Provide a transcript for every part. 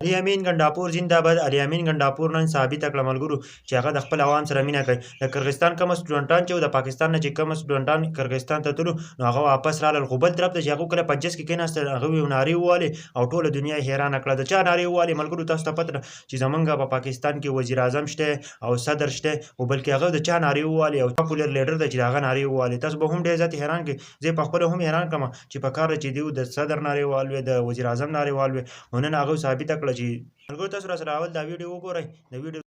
علي امین ګنډاپور زنده باد. علي امین ګنډاپور نن ثابته کړه ملګرو چې هغه د خپل عوام سره مینه کوي. د قرغستان کوم سټوډنټان چې د پاکستان نه چې کوم سټوډنټان قرغستان ته تلو نو هغه واپس رالل، خو بل طرف ته چې هغه کله په جس کې کېناستل هغه یو نارې ووالې او ټوله دنیا یې حیرانه کړه. د چا نارې ووالې ملګرو؟ تاسو ته پته ده چې زمونږ په پاکستان کې وزیر اعظم شته او صدر شته، خو بلکې هغه د چا نارې ووالې او پاپولر لیډر دی چې د هغه نارې ووالې. تاسو به هم ډېر زیات حیران کړئ. زه په خپله هم حیران کړم چې په کار ده چې دیو د صدر نارې والوې، د وزیر اعظم نارې والوې. نو نن هغه ثابته کړه چې ملګرو تاسو را سره اول دا ویډیو وګورئ. د ویډیو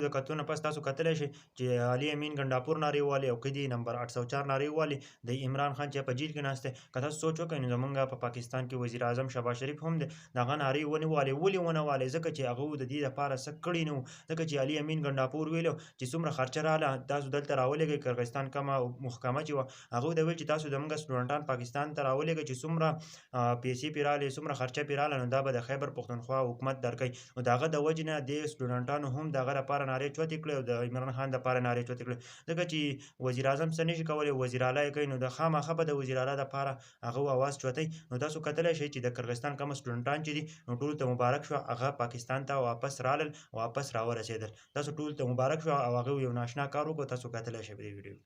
د کتو نه پس تاسو کتلی شئ چې علي امین ګنډاپور نارې والي او قیدي نمبر 804 نارې والي د عمران خان چې په جیل کې ناست دی. که تاسو سوچ وکړئ نو زمونږ په پاکستان کې وزیر اعظم شهباز شریف هم دی، د هغه نارې ونه والي. ولې ونه والي؟ ځکه چې هغه د دې لپاره څه کړي نه وو. ځکه چې علي امین ګنډاپور ویلو چې څومره خرچه راله تاسو دلته راولېږئ. قرغستان کومه محکمه چې وه هغه ته ویل چې تاسو زمونږ سټوډنټان پاکستان ته راولېږئ چې څومره پیسې پرې رالې، څومره خرچه پرې راله نو دا به د خیبر پښتونخوا حکومت درکوي. نو د هغه د وجې نه دې سټوډنټانو هم د هغه لپاره نارې چوتې کړې او د عمران خان دپاره نارې چوتې کړې. ځکه چې وزیر اعظم څه نشي کولی، وزیر اعلی یې کوي، نو د خامخا به د وزیر اعلی دپاره هغه اواز چوتوي. نو تاسو کتلی شئ چې د قرغستان کوم سټوډنټان چې دي نو ټولو ته مبارک شوه، هغه پاکستان ته واپس رالل، واپس راورسېدل. تاسو ټولو ته مبارک شوه او هغه یو ناشنا کار وکړو. تاسو کتلی شئ په دې ویډیو.